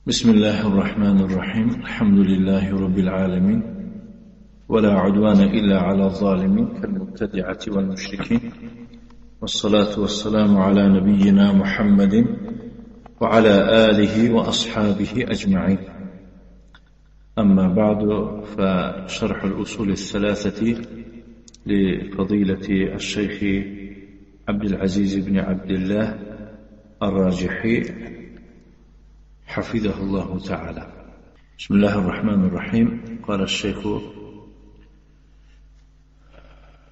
بسم الله الرحمن الرحيم. الحمد لله رب العالمين، ولا عدوان إلا على الظالمين كالمبتدعة والمشركين، والصلاة والسلام على نبينا محمد وعلى آله وأصحابه أجمعين. أما بعد، فشرح الأصول الثلاثة لفضيلة الشيخ عبد العزيز بن عبد الله الراجحي حفظه الله تعالى. بسم الله الرحمن الرحيم. قال الشيخ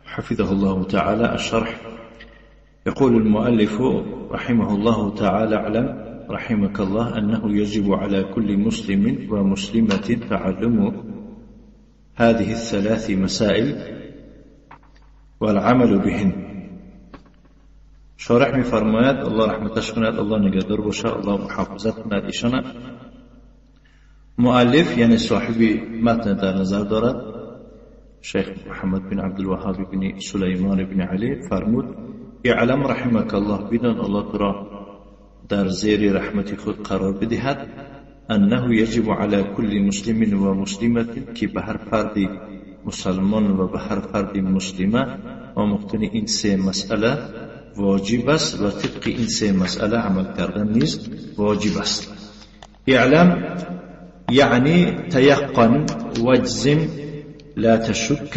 حفظه الله تعالى الشرح. يقول المؤلف رحمه الله تعالى: اعلم رحمك الله أنه يجب على كل مسلم ومسلمة تعلم هذه الثلاث مسائل والعمل بهن. شارح می‌فرماید، الله رحمتش کند، الله نگهدار باشه، الله محافظت کند ایشان. مؤلف یعنی صاحب متن در نظر دارد، شیخ محمد بن عبدالوهاب بن سلیمان بن علی فرمود: اعلم رحمك الله، بدان الله تو را در زیر رحمت خود قرار بدهد، انه یجب على كل مسلم و مسلمة، که به هر فرد مسلمان و به هر فرد مسلمه آموختن این سه مسئله واجب است و طبق این سه مسئله عمل کردن نیز واجب است. اعلم یعنی تیقن واجزم، لا تشک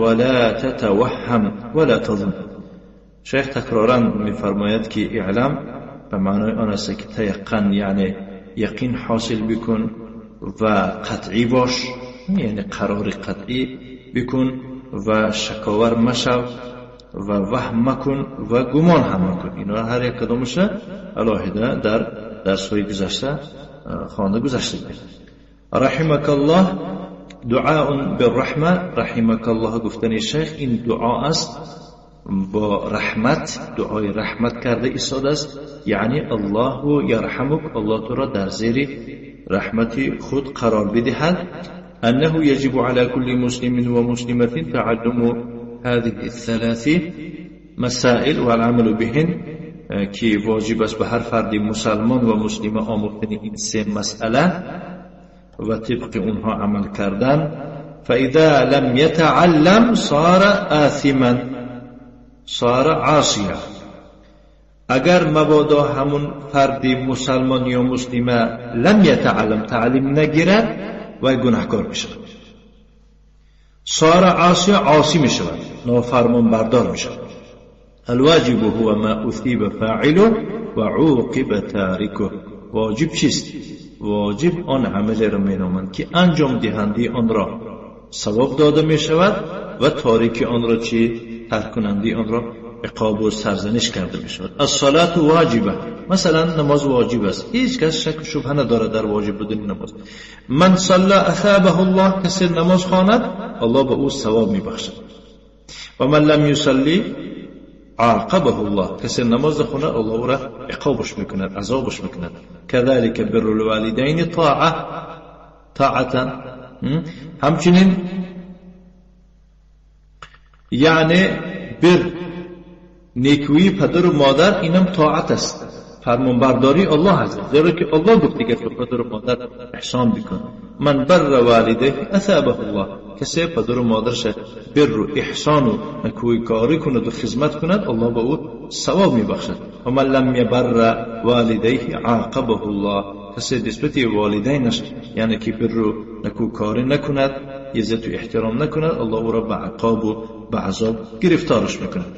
ولا تتوهم ولا تظن. شیخ تکرارا میفرماید که اعلم به معنای آن است که تیقن یعنی یقین حاصل بکن و قطعی باش، یعنی قرار قطعی بکن و شکاور مشو و وهم مکن و گمان هم مکن. اینا هر یک کدامش علاهده در درس‌های گذشته خوانده گذشته. رحمك الله دعاء بالرحمه. رحمك الله گفتن شیخ این دعا است با رحمت، دعای رحمت کرده ایستاده است، یعنی الله یرحمک، الله تو را در زیر رحمت خود قرار بدهد. انه یجب على كل مسلم ومسلمة تعلم هذه الثلاث مسائل والعمل بهن، که واجب است به هر فرد مسلمان و مسلمه آموختن این سه مسئله و طبق اونها عمل کردن. فإذا لم يتعلم صار آثما، صار عاصیا. اگر مبادا همون فرد مسلمان یا مسلمه لم یتعلم، تعلیم نگیرد و گناهکار میشود. صار عاصیا، عاصی میشود، نافرمان بردار میشود. الواجب هو ما اثیب فاعله و عوقب تارکه. واجب چیست؟ واجب آن عمل را مینامند که انجام دهنده آن را ثواب داده میشود و تارک آن را چی؟ ترک کننده آن را عقاب و سرزنش کرده می شود. الصلاة واجبه، مثلا نماز واجب است، هیچ کس شک و شبهه ندارد در واجب بودن نماز. من صلى اثابه الله، کسی نماز خواند الله به او ثواب می بخشد. و من لم یصلی عاقبه الله، کسی نماز نخواند الله او را عقابش میکند، عذابش میکند. كذلك بر الوالدین طاعه، طاعتا. همچنین یعنی بر نیکویی پدر و مادر، اینم طاعت است، فرمانبرداری الله است، زیرا که الله گفت که به پدر و مادر احسان بکن. من بر والده اثابه الله، کسی پدر و مادرش بر و احسان و نکویی کاری کند و خدمت کند، الله به او ثواب میبخشد. و من لم یبر والدیه عاقبه الله، کسی نسبت والدینش یعنی که بر و نکوکاری نکند، عزت و احترام نکند، الله او را به عقاب و به عذاب گرفتارش میکند.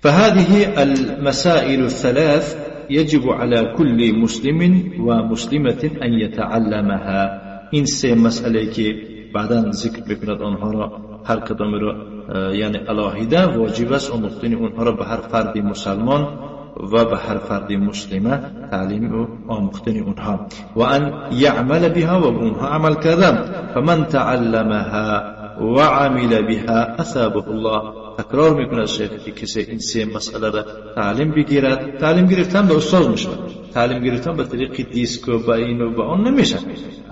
فهذه المسائل الثلاث يجب على كل مسلم ومسلمة أن يتعلمها. این سه مسئله که بعدا ذکر بکند آنها را هر کدام را یعنی علاهده واجب است آموختن اونها را به هر فرد مسلمان و به هر فرد مسلمه تعلیم و آموختن اونها، و ان یعمل بها و به اونها عمل کردن. فمن تعلمها وعمل بها اثابه الله. تکرار میکنه شیخ که کسی این سه مسئله را تعلیم بگیرد، تعلیم گرفتن به استاد میشه، تعلیم گرفتن به طریق دیسک و به این و به آن نمیشه،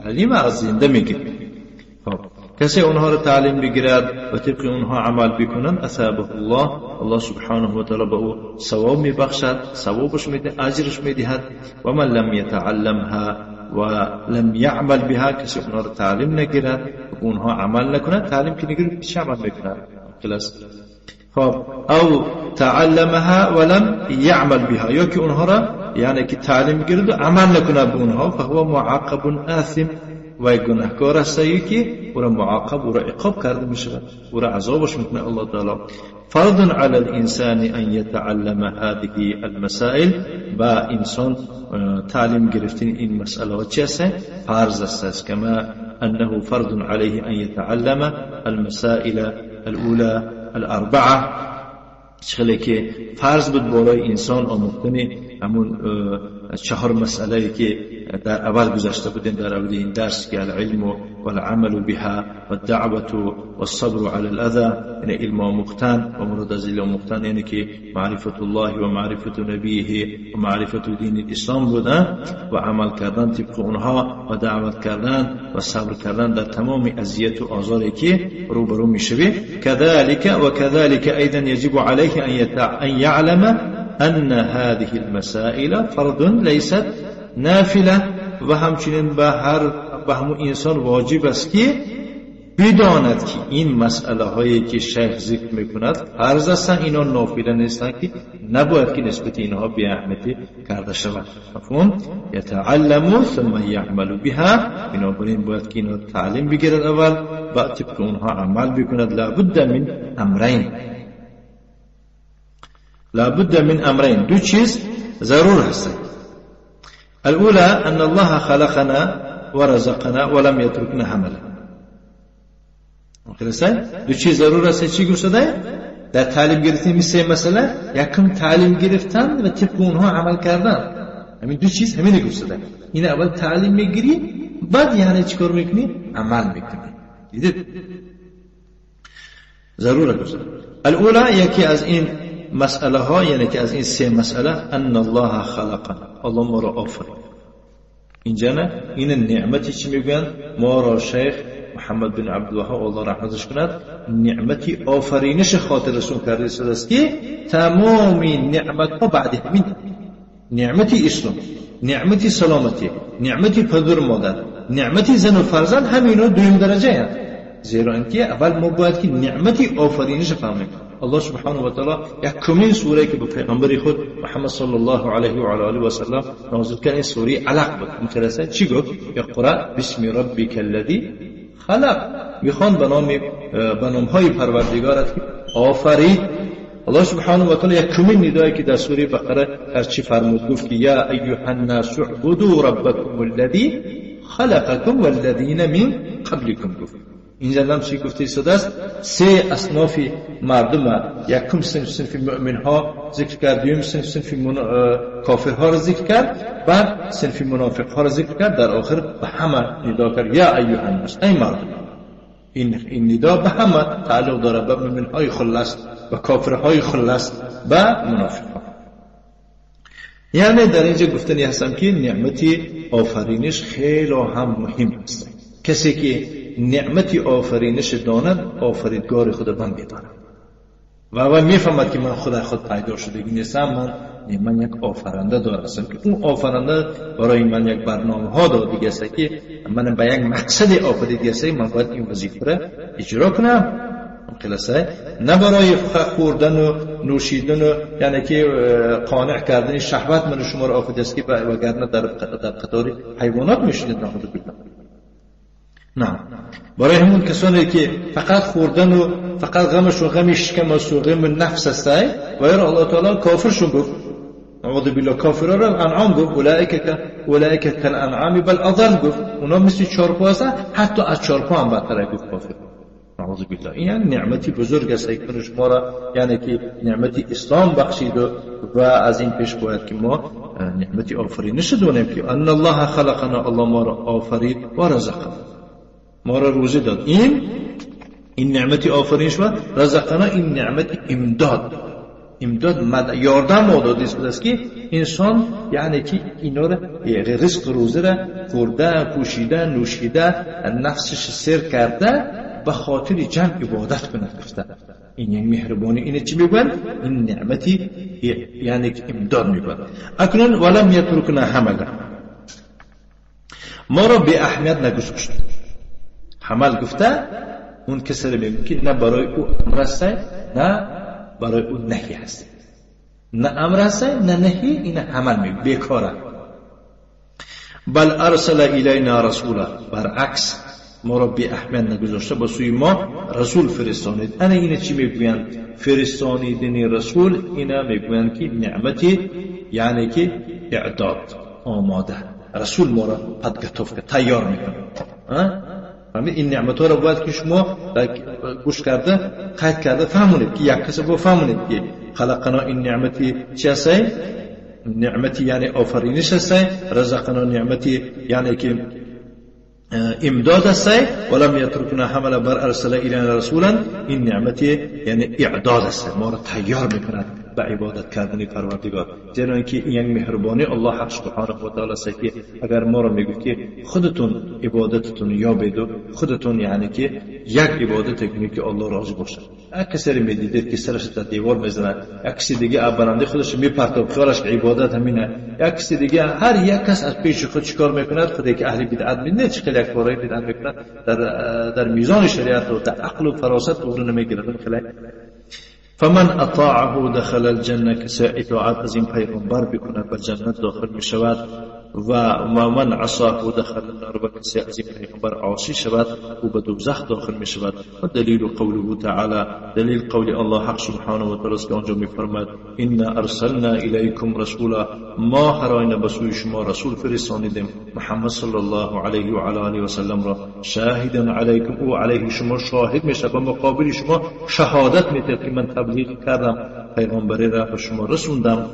تعلیم از زنده میگیره. خب کسی اونها را تعلیم بگیرد و طبق اونها عمل بکنند، اثابه الله، الله سبحانه و تعالی به او ثواب میبخشد، ثوابش میده، اجرش میدهد. و من لم یتعلمها و لم یعمل بها، کسی اونها را تعلیم نگیرد و اونها عمل نکند. تعلیم که نگیرد چه عمل میکند؟ خلاص. خب او تعلمها ولم يعمل بها، یا که اونها را یعنی که تعلیم گیرد و عمل نکند به اونها، فهو معاقب آثم، و گناهکار است که او را معاقب، او را عقاب کرده میشود، او را عذابش میکنه الله تعالی. فرض على الإنسان أن يتعلم هذه المسائل، با انسان تعلیم گرفتن این مسئله چی است؟ فرض است. كما أنه فرض عليه أن يتعلم المسائل الأولى الأربعة، چخلی که فرض بود بالای انسان آموختن همون چهار مسئله که در اول گذشته بودیم در اول این درس، که العلم والعمل بها والدعوة والصبر على الأذى، یعنی علم آموختن و مراد از علم آموختن یعنی که معرفت الله و معرفت نبیه و معرفت دین الاسلام بودن و عمل کردن طبق اونها و دعوت کردن و صبر کردن در تمام اذیت و آزاری که روبرو میشوی. كذلك وكذلك أيضا يجب عليه أن يعلم أن هذه المسائل فرض ليست نافلة، و همچنین به هر به همون انسان واجب است که بداند که این مسئله هایی که شیخ ذکر میکند فرض هستند، اینا نافله نیستند که نباید که نسبت اینها بی اهمیتی کرده شود. مفهوم؟ یتعلم ثم یعمل بها، بنابراین باید که اینا تعلیم بگیرد اول، بعد طبق اونها عمل بکند. لابد من امرین، لابد من امرین، دو چیز ضرور هستند. الأولى أن الله خلقنا ورزقنا ولم يتركنا هملا. دو چیز ضرور است. چی گفت شده؟ در تعلیم گرفتن سه مسئله، یکم تعلیم گرفتن و طبق اونها عمل کردن. همین دو چیز همین گفت شده. این اول تعلیم میگیری، بعد یعنی چیکار میکنی؟ عمل میکنی. دیدید؟ ضرور گفت. الأولى یکی از این مسئله ها، یعنی که از این سه مسئله، ان الله خلقنا، الله ما را آفرید. اینجا نه، این نعمتی چی میگویند؟ ما را شیخ محمد بن عبدالوهاب الله رحمتش کند، نعمتی آفرینش خاطرشون کرده است که تمام نعمت ها بعد همین، نعمتی اسلام، نعمتی سلامتی، نعمتی پدر مادر، نعمتی زن و فرزند، همینا دویم درجه هست. زیرا اینکه اول ما باید که نعمتی آفرینش فهمیم. الله سبحانه و تعالی یکمین سوره که به پیغمبر خود محمد صلی الله علیه و علی آله و سلم نازل کرد، این سوره علق بود. مخلصه چی گفت؟ اقرأ بسم ربک الذی خلق. میخوان به نامهای پروردگارت که آفرید. الله سبحانه و تعالی یکمین ندایی که در سوره بقره هر چی فرمود، گفت که یا ایها الناس اعبدوا ربکم الذی خلقکم والذین من قبلکم. گفت اینجا هم چی گفته ایستاده است؟ سه اصناف مردم، یکم صنف صنف مؤمن ها ذکر کرد، دوم صنف صنف کافرها را ذکر کرد، بعد صنف منافق ها را ذکر کرد، در آخر به همه ندا کرد یا ایها الناس، ای مردم. این ندا به همه تعلق داره، به مؤمن های خلص، به کافرهای خلص، به منافق ها. یعنی در اینجا گفتنی هستم که نعمت آفرینش خیلی هم مهم است. کسی که نعمت آفرینش داند، آفریدگار خود من میداند و اول میفهمد که من خود پیدا شدگی نیستم، من یک آفرنده دارم که اون آفرنده برای من یک برنامه ها داده است که من به یک مقصد آفریده است، من باید این وظیفه را اجرا کنم. خلاصه نه برای خوردن و نوشیدن و یعنی که قانع کردن شهوت من شما را آفریده است که وگرنه در قطار حیوانات میشینید. نعوذ بالله. نه، برای همون کسانی که فقط خوردن و فقط غمشون غم شکم است و غم نفس است، و الله تعالی کافرشون گفت نعوذ بالله، کافرها را انعام گفت، اولئک کالانعام بل اضل گفت، اونا مثل چارپا هستن، حتی از چارپا هم بدتر گفت کافر. نعوذ بالله. این نعمتی بزرگ است که شما را یعنی که نعمتی اسلام بخشید و از این پیش باید که ما نعمتی آفرینش دونیم که ان الله خلقنا، الله ما را آفرید و رزقنا، ما را روزی داد. این نعمتی آفرینش و رزقنا، این نعمت امداد، امداد یاردم ما داده است که انسان یعنی که اینا را رزق روزی را خورده، پوشیده، نوشیده، نفسش سیر کرده به خاطر جمع عبادت کند گفته. این یک مهربانی، اینه چی میگن؟ این نعمتی یعنی که امداد میگن. اکنون ولم یترکنا هملا. ما را بی اهمیت نگذاشت. حمل گفته اون کسی رو میگه که نه برای او امر است نه برای او نهی هست، نه امر است نه نهی، این حمل میگه بیکاره. بل ارسل الینا رسولا، برعکس ما را بی اهمیت نگذاشته، با سوی ما رسول فرستانید. انا اینه چی میگویند؟ فرستانیدن رسول اینا میگویند که نعمتی، یعنی که اعداد، آماده. رسول ما را подготовка تیار میکنه. این نعمت ها را باید که شما گوش کرده قید کرده فهمونید که یک کسی با فهمونید که خلقنا این نعمتی چی هست؟ نعمتی یعنی آفرینش هست، رزقنا نعمتی یعنی که امداد است، ولم یترکنا حمل بر ارسل الینا رسولا، این نعمتی یعنی اعداد است، ما را تیار میکند به عبادت کردن پروردگار. زیرا که این یک مهربانی الله حق سبحانه و تعالی است که اگر ما را میگفت که خودتون عبادتتون یابید و خودتون یعنی که یک عبادت کنید که الله راضی باشه، یک کسی را میدیدید که سرش در دیوار میزند، یک کسی دیگه برنده خودش میپرتاب خیالش که عبادت همینه، یک کسی دیگه هر یک کس از پیش خود چیکار میکند، خودی که اهل بدعت میدونه چه خیلی کارهای بدعت میکند در میزان شریعت و در عقل و فراست او نمیگیرد. خیلی فمن اطاعه دخل الجنه، کسی اطاعت از این پیغمبر بکند به جنت داخل می شود، و من عصاه دخل النار، و کسی از این پیغمبر عاصی شود او به دوزخ داخل می شود. و دلیل قوله تعالی، دلیل قول الله حق سبحانه و تعالی که آنجا می فرماید انا ارسلنا الیکم رسولا، ما هر آینه به سوی شما رسول فرستانیدیم محمد صلی الله علیه و علی آله و سلم را، شاهدا علیکم، او علیه شما شاهد می شود، به مقابل شما شهادت می دهد که من تبلیغ کردم پیغمبری را به شما رسوندم.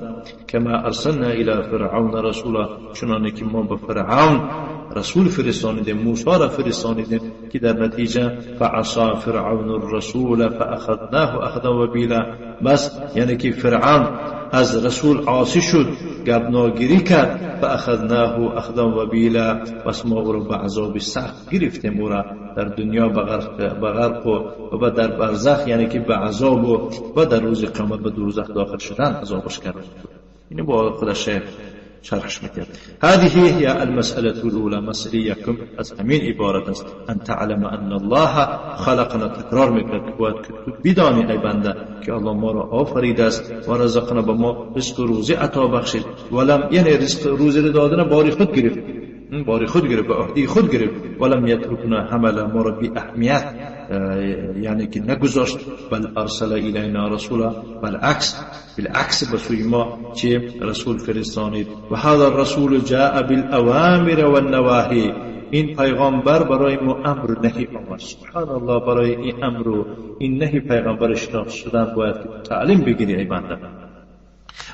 کما ارسلنا الی فرعون رسولا، چنانه که ما به فرعون رسول فرستانیدیم، موسی را فرستانیدیم که در نتیجه فعصا فرعون الرسول فاخذناه اخذا وبیلا، بس یعنی که فرعون از رسول عاصی شد، گبناگیری کرد، فاخذناه اخذا وبیلا، بس ما او را به عذاب سخت گرفتیم، او را در دنیا به غرق و در برزخ یعنی که به عذاب و در روز قیامت به دوزخ داخل شدن عذابش کرد. اینو با خود شیخ شرحش میکرد. هذه هي المسألة الأولى، مسألة یکم از همین عبارت است، ان تعلم ان الله خلقنا، تکرار میکرد که باید که تو بدانی ای بنده که الله ما را آفریده است و رزقنا، به ما رزق و روزی عطا بخشید، ولم یعنی رزق روزی دادن باری خود گرفت، باری خود گرفت، به عهده خود گرفت، ولم یترکنا حملا، ما را بی اهمیت یعنی که نگذاشت، بل ارسل الینا رسولا، بالعکس بالعکس به سوی ما چه رسول فرستانید. و هذا الرسول جاء بالاوامر والنواهی، این پیغمبر برای ما امر نهی آورد. سبحان الله، برای این امر و این نهی پیغمبر شناخت شدن باید تعلیم بگیری ای بنده.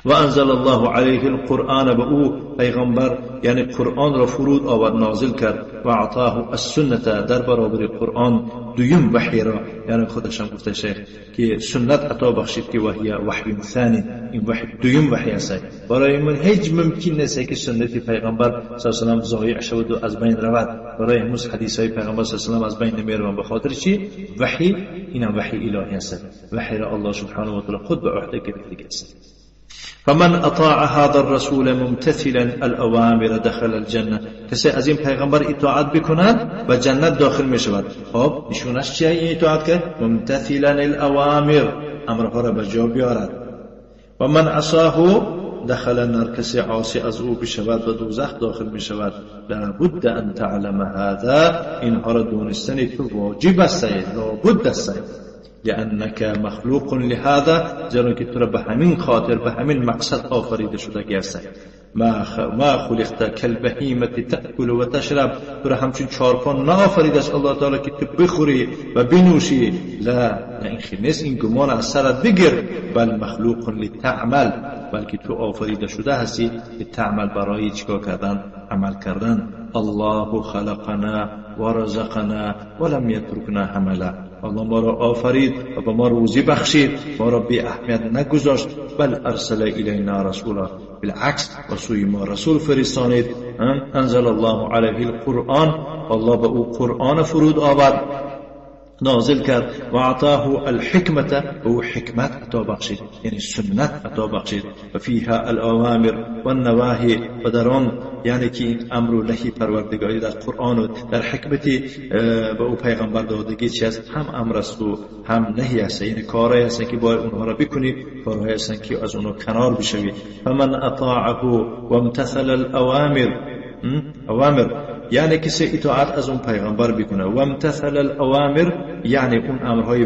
و انزل الله علیه القرآن، به او پیغمبر یعنی قرآن را فرود آورد، نازل کرد، و اعطاه السنة، در برابر قرآن دویم وحی را، یعنی خودش هم گفته شیخ که سنت عطا بخشید که وحی وحی ثانی، این وحی دویم وحی است. برای من هیچ ممکن نیست که سنت پیغمبر صلی الله علیه و سلم ضایع شود و از بین رود. برای همون حدیث های پیغمبر صلی الله علیه و سلم از بین نمیروند، به خاطر چی؟ وحی، اینم وحی الهی است، وحی را الله سبحانه و تعالی خود به عهده گرفته است. فمن اطاع هذا الرسول ممتثلا الاوامر دخل الجنه، کسی از این پیغمبر اطاعت بکند به جنت داخل می شود. خب نشونش چیه این اطاعت که ممتثلا الاوامر، امرها را به جا بیارد. و من عصاه دخل النار، کسی عاصی از او بشود و دوزخ داخل می شود. لابد ان تعلم هذا، اینها را دونستن تو واجب است، لابد است، لأنك مخلوق لهذا، زیرا که تو را به همین خاطر به همین مقصد آفریده شده هستی. ما خلقت كالبهیمة تأکل و تشرب، تو را همچون چارپا نآفریده است الله تعالی که تو بخوری و بنوشی. لا، نه این خیر نیست، این گمان از سرت بگیر. بل مخلوق لتعمل، بلکه تو آفریده شده هستی لتعمل، برای چیکار کردن؟ عمل کردن. الله خلقنا ورزقنا ولم یترکنا هملا، الله ما را آفرید و به ما روزی بخشید، ما را بی اهمیت نگذاشت. بل ارسل الینا رسولا، بالعکس و سوی ما رسول فرستانید. انزل الله علیه القرآن، الله به او قرآن فرود آورد. نازل کرد و اعطاه الحکمت و او حکمت عطا بخشید، یعنی سنت عطا بخشید. و فیها الاوامر و النواهی و در آن یعنی که این امر و نهی پروردگاری در قرآن و در حکمتی به او پیغمبر دادگی چی است؟ هم امر است و هم نهی است، یعنی کارهایی هستند که باید اونها را بکنی، کارهایی هستند که از اونها کنار بشوی. فمن اطاعه و امتثل الاوامر، اوامر یعنی کسی اطاعت از اون پیغمبر بکنه و امتثل الاوامر یعنی اون امرهای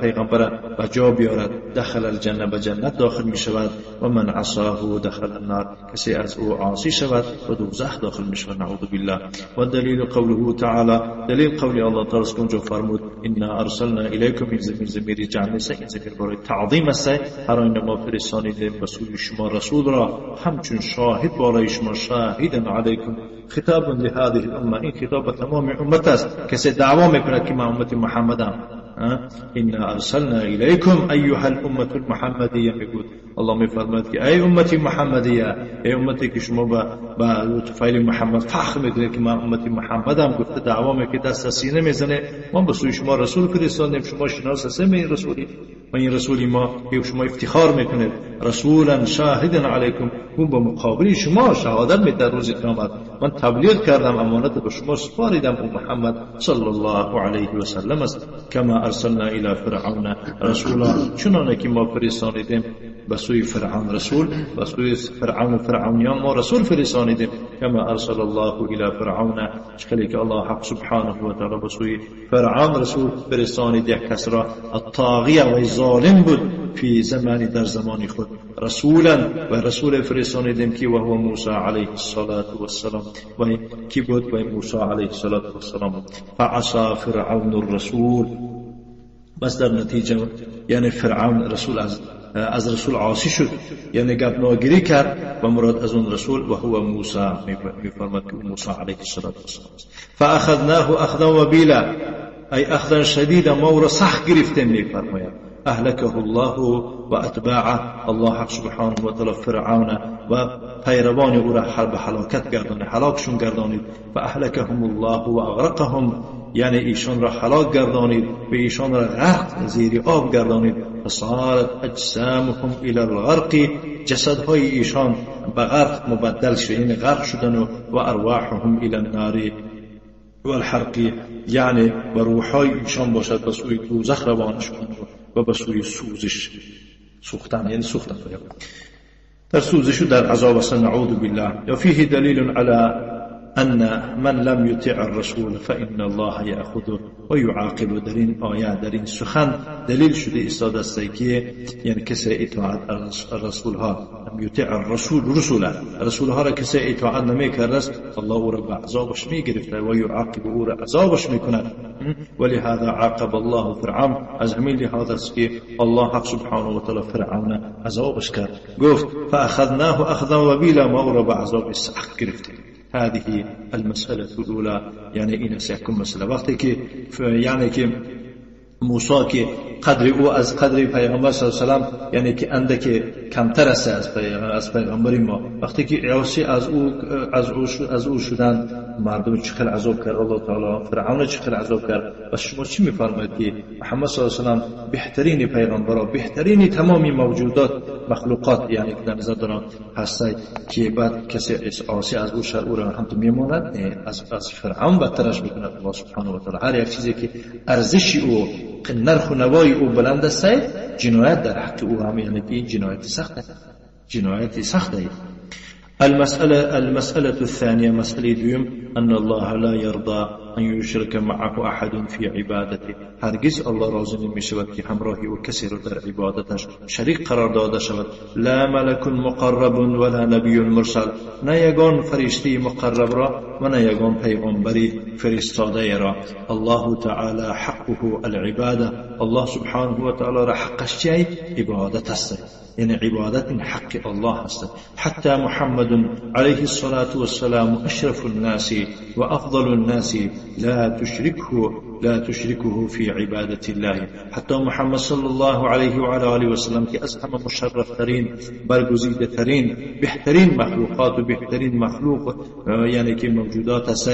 پیغمبر به جا بیارد، دخل الجنه به جنت داخل می شود، و من عصاه دخل النار کسی از او عاصی شود و دوزخ داخل می شود، نعوذ بالله. و دلیل قوله تعالی، دلیل قول الله تعالی است که اونجا فرمود انا ارسلنا الیکم، این ضمیر ضمیر جمع است، این ضمیر برای تعظیم است، هر آینه ما فرستانیدیم به سوی شما رسول را همچون شاهد بالای شما، شاهدا علیکم، خطاب لهذه الامه، این خطاب تمام امت است، کسی دعوا میکند که ما امت محمدم. انا ارسلنا الیکم ایها الامه المحمدیه، میگوید الله میفرماید که ای امت محمدیه، ای امتی که شما با طفیل محمد فخر میکنید که ما امت محمدم، گفته دعوا میکنید دست سینه میزنه، ما به سوی شما رسول فرستادیم، شما شناس هستیم این رسولی و این رسولی ما که شما افتخار میکنید، رسولا شاهدا علیکم، اون با مقابل شما شهادت میده در روز قیامت، من تبلیغ کردم، امانت به شما سپاریدم، او محمد صلی الله علیه و سلم است. کما ارسلنا الی فرعون رسولا، چنانه که ما فرستانیدیم به سوی فرعون رسول، به سوی فرعون و فرعونیان ما رسول فرستانیدیم. کما ارسل الله الی فرعون، چخلی که الله حق سبحانه و تعالی به سوی فرعون رسول فرستانید یک کس را، الطاغیه و ظالم بود، فی زمانی در زمان خود، رسولا و رسول فرستانیدیم که و هو موسی علیه الصلاة والسلام، و کی بود؟ و موسی علیه الصلاة والسلام. فعصى فرعون الرسول، بس در نتیجه یعنی فرعون رسول از رسول عاصی شد، یعنی گپ ناگیری کرد و مراد از اون رسول و هو موسی، میفرماد که موسی علیه الصلاة والسلام است. فاخذناه اخذا وبیلا، ای اخذا شدیدا، ما او را سخت گرفتیم، میفرماید. اهلکه الله و اتباعه، الله سبحانه و تعالی فرعون و پیروان او را به هلاکت گردانید، هلاکشون گردانید. فاهلکهم الله و اغرقهم، یعنی ایشان را هلاک گردانید و ایشان را غرق زیر آب گردانید. فصارت اجسامهم الى الغرق، جسدهای ایشان به غرق مبدل شد، یعنی غرق شدن، و ارواحهم الى النار والحرق، یعنی و روحهای ایشان باشد به سوی دوزخ روانه شدن و به سوی سوزش سوختن، یعنی سوختن در سوزش و در عذاب است، نعوذ بالله. و فیه دلیل علی أن من لم يطع الرسول فإن الله يأخذه ويعاقبه. در این آیه در این سخن دلیل شده ایستاده است که یعنی کسی اطاعت الرسول ها، لم يطع الرسول رسوله، رسول ها را کسی اطاعت نمی کرده است، الله او را به عذابش می گرفته و یعاقب او را عذابش می کند. ولهذا عاقب الله فرعون، از همین لحاظ است که الله حق سبحانه و تعالی فرعون عذابش کرد، گفت فأخذناه أخذا وبیلا، ما او را به عذاب سخت گرفتیم. هذه المسألة الأولى، يعني این سيكون مسألة وقتی که یعنی که موسی که قدر او از قدر پیغمبر صلی الله علیه و سلم یعنی که اندک کمتر است از پیغمبر ما، وقتی که عاصی از او شدن مردم چقدر عذاب کرد الله تعالی، فرعون چقدر عذاب کرد. بس شما چی میفرمایید که محمد صلی الله علیه و سلم بهترین پیغمبرا، بهترین تمامی موجودات مخلوقات، یعنی که در نظر دارم هستی که بعد کسی عاصی از او شد او را هم تو میماند، از فرعون بدترش میکند الله سبحانه و تعالی. هر یک چیزی که ارزش او نرخ و نوای او بلند است، جنایت در حق او هم یعنی که جنایت سخته، جنایت سخته. المسألة الثانية، مسألة دوم، أن الله لا يرضى أن يشرك معه أحد في عبادته. هرگز الله راضی نمی‌شود که همراهی او کسی را در عبادتش شریک قرار داده شود. لا ملک مقرب ولا نبی مرسل، نه یگان فرشته مقرب را و نه یگان پیغمبری فرستاده را. الله تعالی حقه العباده، الله سبحانه و تعالی را حقش چیه؟ عبادت است، یعنی عبادت این حق الله است. حتی محمد عليه الصلاة والسلام أشرف الناس وأفضل الناس لا تشركه في عبادة الله. حتی محمد صلى الله عليه وعلى آله وسلم که از همه مشرف ترین، برگزیده ترین، بهترین مخلوقات و بهترین مخلوق یعنی که موجودات است،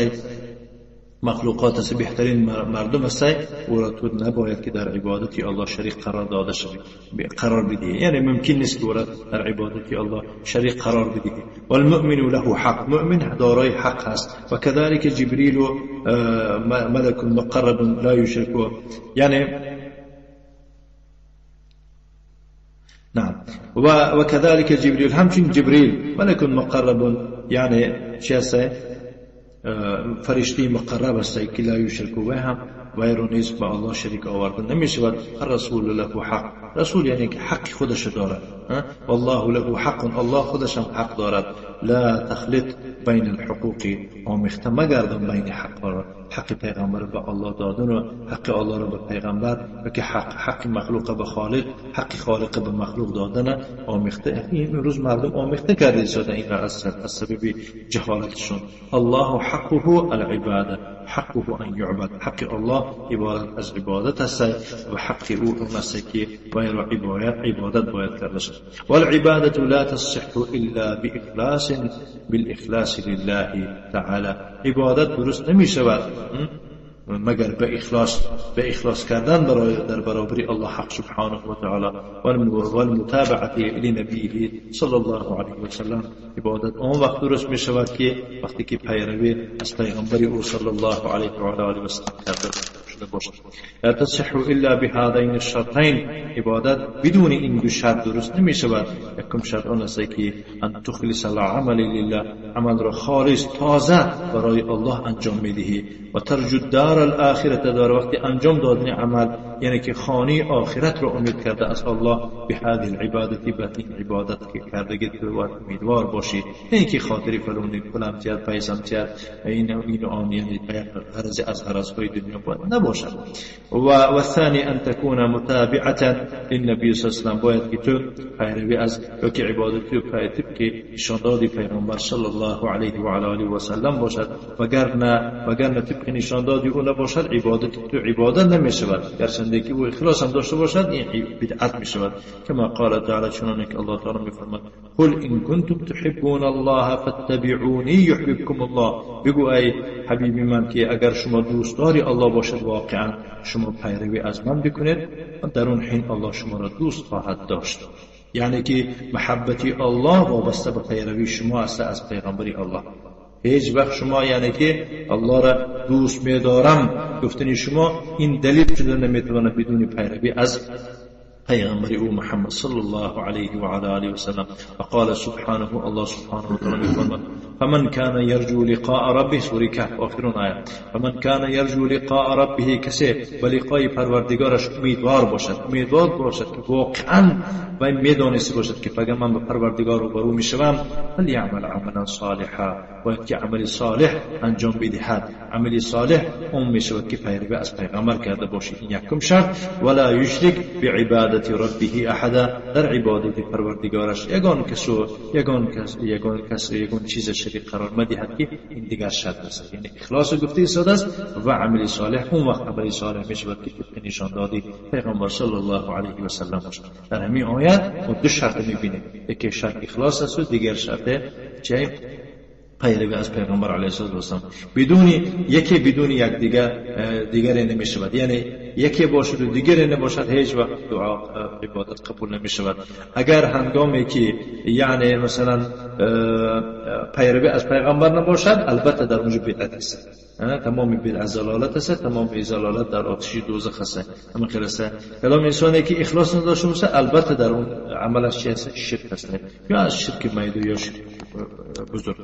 مخلوقات است، بهترین مردم است، او را تو نباید که در عبادت الله شریک قرار داده شود، قرار بدهی، یعنی ممکن نیست که او را در عبادت الله شریک قرار بدهی. والمؤمن له حق، مؤمن دارای حق است. و كذلك جبريل ملك مقرب لا يشرك، یعنی نعم. وكذلك جبريل، همچنین جبريل ملك مقرب، یعنی چی است؟ فرشته مقرب است که لا یشرک به هم و رو نیز با الله شریک آوردن نمی شود. الرسول له حق، رسول یعنی که حق خودش دارد. والله له حق، الله خودش هم حق دارد. لا تخلط بین الحقوق، آمیخته مگردان بین حق را، حق پیغمبر به الله دادن و حق الله را به پیغمبر و که حق مخلوق به خالق، حق خالق به مخلوق دادن آمیخته. این روز مردم آمیخته کرده شده این را از سبب جهالتشون. الله حقه العباده، حقه ان يعبد، حق الله عبارت از عبادت است و حق او اون است که باید عبادت باید کرده شد. والعبادة لا تصح الا باخلاص، بالاخلاص لله تعالی. عبادت درست نمی شود مگر به اخلاص، به اخلاص کردن برای در برابر الله حق سبحانه و تعالی والمتابعه لنبیه صلی الله علیه و سلم. عبادت آن وقت درست می شود که وقتی که پیروی از پیغمبر او صلی الله علیه و آله و سلم کرده شده باشد. لا تصح الا بهذین الشرطین، عبادت بدون این دو شرط درست نمی شود. یکم شرط آن است که ان تخلص العمل لله، عمل را خالص تازه برای الله انجام می دهی، و ترجو الدار الاخرة، در وقت انجام دادن عمل یعنی که خانه آخرت را امید کرده از الله، به هذه العبادت، به این عبادت که کردگی تو امیدوار باشی، نه اینکه خاطری فلانی پولم تیاد پیسم تیاد این آن، یعنی غرض از غرضهای دنیا باید نباشد. و الثانی ان تكون متابعه للنبی صلی الله علیه و سلم، باید که تو پیروی از یا که عبادت تو طبق نشان دادی پیغمبر صلی الله علیه و علی آله و سلم باشد، وگرنه طبق نشان دادی او نباشد عبادت تو عبادت نمی شود، گرچنده که او اخلاص هم داشته باشد این بدعت می شود. کما قال تعالی، چنانکه که الله تعالی می فرماید قل ان کنتم تحبون الله فاتبعونی یحببکم الله، بگو ای حبیب من که اگر شما دوستداری الله باشد واقعا شما پیروی از من بکنید، در اون حین الله شما را دوست خواهد داشت. یعنی که محبت الله وابسته به پیروی شما است از پیغمبری الله. هیچ وقت شما یعنی که الله را دوست می‌دارم گفتن شما این دلیل شده نمیتونه بدون پیروی از پیغمبر او محمد صلی الله علیه و علی آله و سلم. وقال سبحانه، الله سبحانه و تعالی می‌فرماید فمن كان يرجو لقاء ربه، سوره کهف آخرون آیه، فمن كان يرجو لقاء ربه، کسی به لقای پروردگارش امیدوار باشد، امیدوار باشد که واقعا و میدانسته باشد که فقط من به پروردگار روبرو میشوم، فلیعمل عملا صالحا، باید که عمل صالح انجام بدهد. عمل صالح اون میشود که پیروی از پیغمبر کرده باشد، این یکم شرط. ولا یشرک بعبادت ربه احدا، در عبادت پروردگارش یگان کس و یگان کس یگان کس یگان چیز شریک قرار مدهد که این دیگر شرط است. یعنی اخلاص گفته ساده است و عمل صالح، اون وقت عمل صالح میشود که طبق نشان دادی پیغمبر صلی الله علیه و سلم باشد. در همین آیت ما دو شرط میبینیم، یکی شرط اخلاص است و دیگر شرط چه؟ پیروی از پیغمبر علیه السلام. بدون یکی بدون یک دیگری نمیشود، یعنی یکی باشد و دیگری نباشد هیچ وقت دعا عبادت قبول نمیشود. اگر هنگامی که یعنی مثلا پیروی از پیغمبر نباشد البته در اونجا بدعت است، تمام بدعت ضلالت است، تمام ضلالت در آتش دوزخ است. اما خیر است کلام انسانی که اخلاص نداشته باشه البته در اون عملش چی است؟ شرک است، یا از شرک میده یا شرک بزرگ.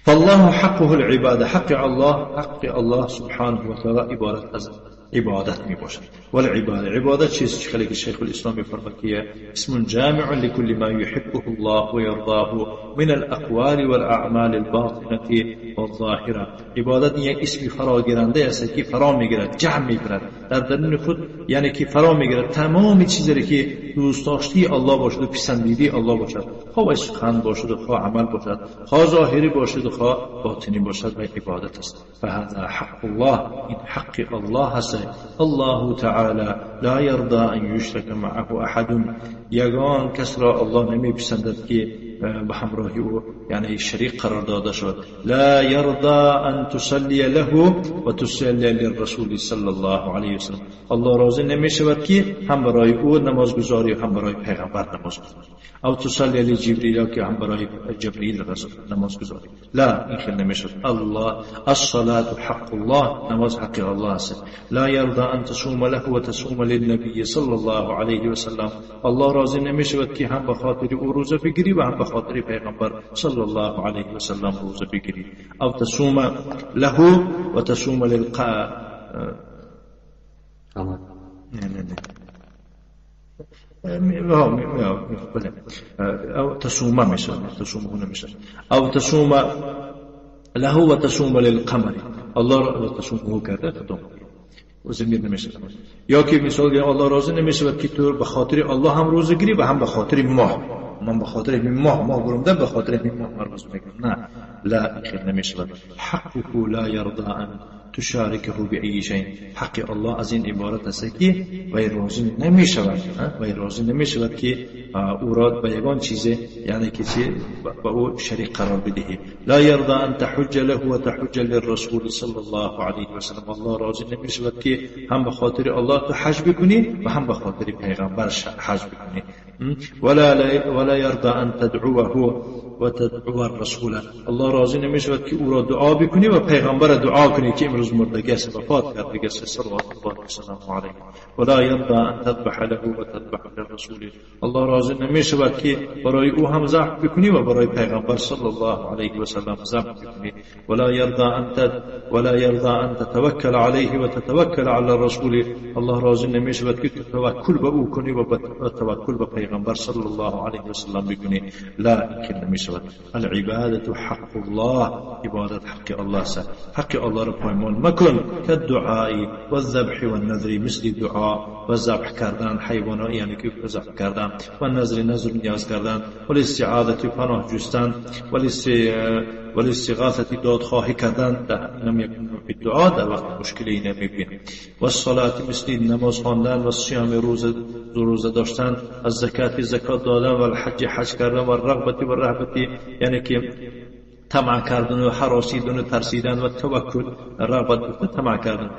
فالله حقه العباده، حق الله، حق الله سبحانه و تعالی عبارت از عبادت می باشد. والعباده، عبادت چیست؟ خیلی که شیخ الاسلام می‌فرماید که اسم جامع لكل ما يحبه الله ويرضاه من الاقوال والاعمال الباطنه والظاهره. عبادت یک اسم فراگیرنده است که فرا میگیرد، جمع میگیرد در درون خود، یعنی که فرا میگیرد تمام چیزی که دوست داشتی الله باشد و پسندیدی الله باشد، خواه سخن باشد و خواه عمل باشد، خواه ظاهری باشد و خواه باطنی باشد، و عبادت است. فهذا حق الله، این حق الله است. الله تعالی لا يرضى ان يشرك معه احد، یگان کس را الله نمیپسندد که به همراهی او یعنی شریک قرار داده شد. لا يرضى ان تصلي له وتصلي للرسول صلی الله علیه وسلم. الله راضی نمی شود که هم برای او نماز گذاری هم برای پیغمبر نماز گذاری، او تصلي لجبريل که هم برای جبرئیل نماز گذاری. لا، این خیلی نمی شود. الله الصلاة حق الله، نماز حق الله است. لا يرضى ان تصوم له وتصوم للنبي صلی الله علیه وسلم. الله راضی نمی شود که هم به خاطر او روزه بگیری و هم به خاطر پیغمبر صلی الله علیه وسلم روزه بگیری. او تصوم له وتصوم للقاء. نه نه نه، او تصوم میشه، تصوم هنا میشه، او تصوم له وتصوم للقمر. الله تصومه کرده ختم و زمیر نمیشه. یا که مثال الله راضی نمیشه که تو به خاطر الله هم روزه گیری و هم به خاطر ماه، من به خاطر ماه ماه برم به خاطر ماه من روزه میگیرم. نه، لا، خیر نمیشه. حقه لا يرضى ان تشاركه بأي شيء. حق الله از این عبارت است که وی راضی نمیشود، وی راضی نمیشود که او را به یگان چیز، یعنی که چی به او شریک قرار بدهی. لا يرضى ان تحج له وتحج للرسول صلی الله علیه وسلم. الله راضی نمیشود که هم به خاطر الله تو حج بکنی و هم به خاطر پیغمبر حج بکنی. ولا يرضى ان تدعوه وتدعو الرسول. الله راضی نمیشود که او را دعا بکنی و پیغمبر دعا کنی که امروز مردگی است، وفات کرده است، صلوات الله و سلام علیه. ولا يرضى ان تذبح له وتذبح للرسول. الله راضی نمیشود که برای او هم ذبح بکنی و برای پیغمبر صلی الله علیه و سلم ذبح بکنی. ولا يرضى ان تتوکل علیه وتتوکل علی الرسول. الله راضی نمیشود که توکل به او کنی و توکل به پیغمبر صلی الله علیه و سلم بکنی. لا، نمیشود. العبادة حق الله، عبادت حق الله است. حق الله را پایمال مکن. كالدعاء والذبح والنذر، مثل دعا و ذبح کردن حیوانات، یعنی که ذبح کردن، و نذر نذر نیاز کردن، و الاستعاذة پناه جستن، و والاستغاثة دادخواهی کردن. در اینم یک نوع دعا در وقت مشکلی اینه میبینیم. و الصلاة مثل نماز خواندن، و صیام روزه داشتن، از زکات زکات دادن، و الحج حج کردن، و الرغبة و الرهبة یعنی که طمع کردن و حراسیدن و ترسیدن، و توکل رغبت گفته طمع کردن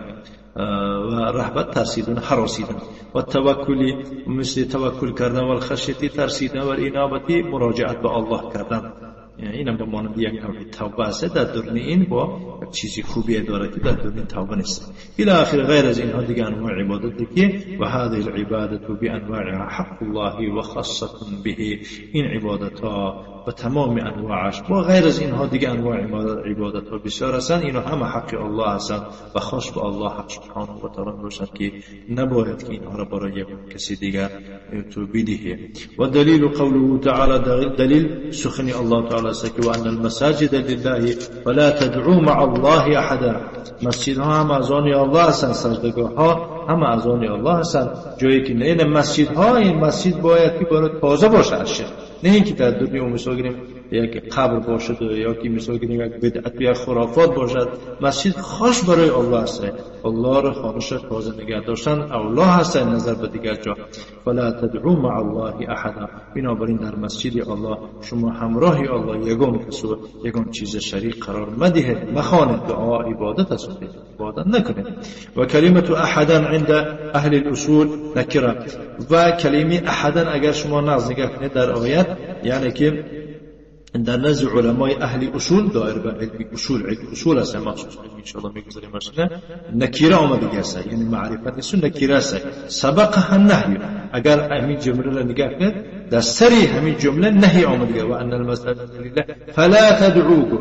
و رهبت ترسیدن حراسیدن، و توکل مثل توکل کردن، و الخشیة ترسیدن، و الانابة مراجعت به الله کردن. اینم به مانند یک نوع توبه است. در درون این با یک چیزی خوبی داره که در درون توبه نیست. الی آخر غیر از اینها دیگه انواع عبادت که و هذه العبادة بانواعها حق الله و خاصة به. این عبادت ها و تمام انواعش با غیر از اینها دیگه انواع عبادت ها بسیار هستند. اینا همه حق الله هستند و خاص به الله حق سبحانه و تعالی باشد که نباید که اینها را برای یک کسی دیگر تو بدهی. و دلیل قوله تعالی، دلیل سخن الله تعالی است که وان المساجد لله فلا تدعوا مع الله احدا. مسجد ها هم از آن الله هستند، سجدگاه ها هم از آن الله هستند. جایی که نه این مسجد ها، این مسجد باید که برای تازه باشه از شرک، نه اینکه در دنیا مثال گیریم یک قبر باشد یا که مثال گیریم یک بدعت یا خرافات باشد. مسجد خاص برای الله است، الله را خانش تازه نگه داشتن اولا هست نظر به دیگر جا. فلا تدعوا مع الله احدا. بنابراین در مسجد الله شما همراه الله یگان کس و یگان چیز شریک قرار مدهید، مخوانید. دعا عبادت است، عبادت نکنید. و کلمه احدا عند اهل الاصول نکره. و کلمه احدا اگر شما نظر نگاه کنید در آیت، یعنی که در نزد علمای اهل اصول دایر به علم اصول، علم اصول است مخصوص علم ان شاء الله میگذاریم مثلا نکیره آمده است، یعنی معرفت نیست، نکیره است. سبقها النهی. اگر همین جمله را نگاه کنید در سری همین جمله نهی آمده و ان المساجد لله فلا تدعوه.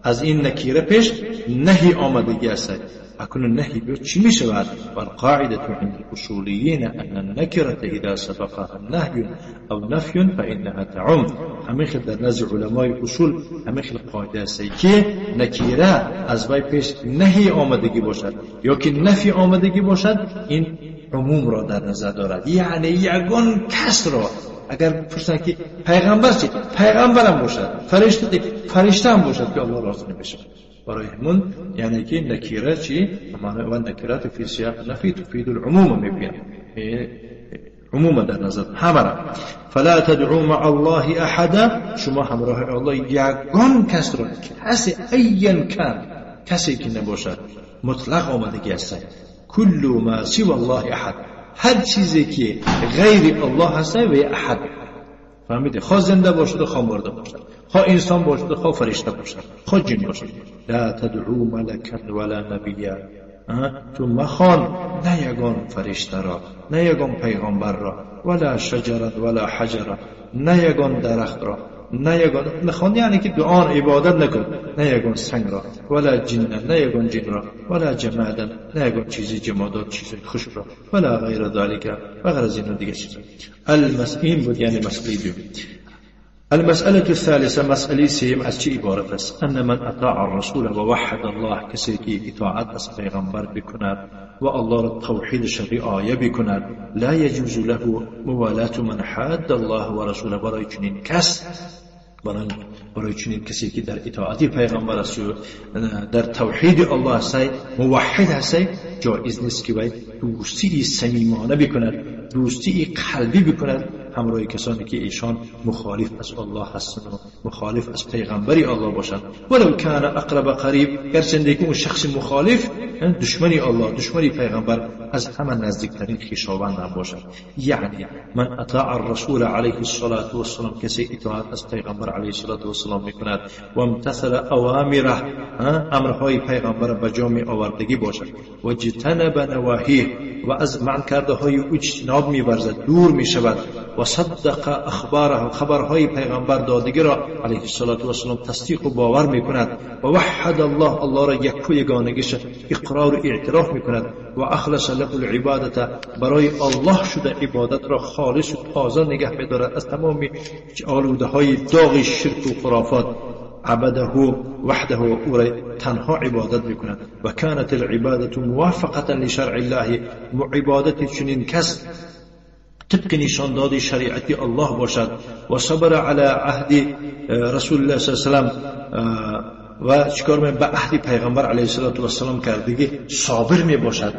از این نکیره پیش نهی آمدگی است. اکنون نهی به چی می شود؟ والقاعدة عند الاصوليين ان النكرة اذا سبقها النهي او نفي فانها تعم. همین خیلی در نزد علمای اصول همین خیلی قاعده است که نکیره از وی پیش نهی آمدگی باشد یا که نفی آمدگی باشد، این عموم را در نظر دارد. یعنی یگان کس را اگر پرسند که پیغمبر چی، پیغمبرم باشد، فرشته فرشته هم باشد که الله راضی نمیشه. برای همون یعنی که نکیره چی؟ و نکرات فی سیاق نفی تفید العموم میبینم. عموما در نظر همه را. فلا تدعو مع الله احدا، شما همراه الله یگان کس را، کسی ایاً کان، کسی که نباشد، مطلق آمدگی است. کل ما سوى الله احد، هر چیزی که غیر الله هست و احد. فهمیده؟ خواه زنده باشد، خواه مرده باشد، خواه انسان باشد، خواه فرشته باشد، خواه جن باشد. لا تدعو ملکا ولا نبیا، تو مخوان نه یگان فرشته را، نه یگان پیغمبر را، ولا شجرا ولا حجرا، نه یگان درخت را، نه یگان نخوان، یعنی که دعا عبادت نکن، نه یگان سنگ را، ولا جن، نه یگان جن را، ولا جمادا، نه یگان چیزی جمادات، چیزی خشک را، ولا غیر ذلك، و غیر از اینا دیگه چیزی. المسئین بود، یعنی مسئله دوم. المسألة الثالثة، مسألة سیم از چه عبارت است؟ أن من أطاع الرسول ووحد الله، کسی که اطاعت از پیغمبر بکند و الله را توحیدش رعایه بکند، لا يجوز له موالاة من حاد الله ورسوله. برای چنین کس، برای چنین کسی که در اطاعت پیغمبر است و در توحید الله است، موحد است، جایز نیست که وی دوستی صمیمانه بکند، دوستی قلبی بکند همراه کسانی که ایشان مخالف از الله هستند و مخالف از پیغمبری الله باشند. ولو کان اقرب قریب، گرچنده که اون شخص مخالف دشمنی الله، دشمنی پیغمبر از همه نزدیکترین خویشاوند هم باشد. یعنی من اطاع الرسول علیه الصلاة والسلام، کسی اطاعت از پیغمبر علیه الصلاة والسلام میکند و امتثل اوامره، امرهای پیغمبر به جا می آوردگی باشد، و اجتنب نواهیه، و از منع کرده های او اجتناب می‌ورزد، دور می‌شود، و صدق اخباره، خبرهای پیغمبر دادگی را علیه الصلاة والسلام تصدیق و باور می‌کند، و وحد الله، الله را یک و یگانگیش اقرار و اعتراف می‌کند، و اخلص له العبادت، برای الله شده عبادت را خالص و تازه نگه می‌دارد از تمام آلوده‌های داغ شرک و خرافات. عبده وحده، او را تنها عبادت میکند. و کانت العبادت موافقة لشرع الله، عبادت چنین کس طبق نشان داد شریعت الله باشد. و صبر علی عهد رسول الله صلی الله علیه و سلم، و چیکار می به عهد پیغمبر علیه الصلاة والسلام کردگی صابر می باشد،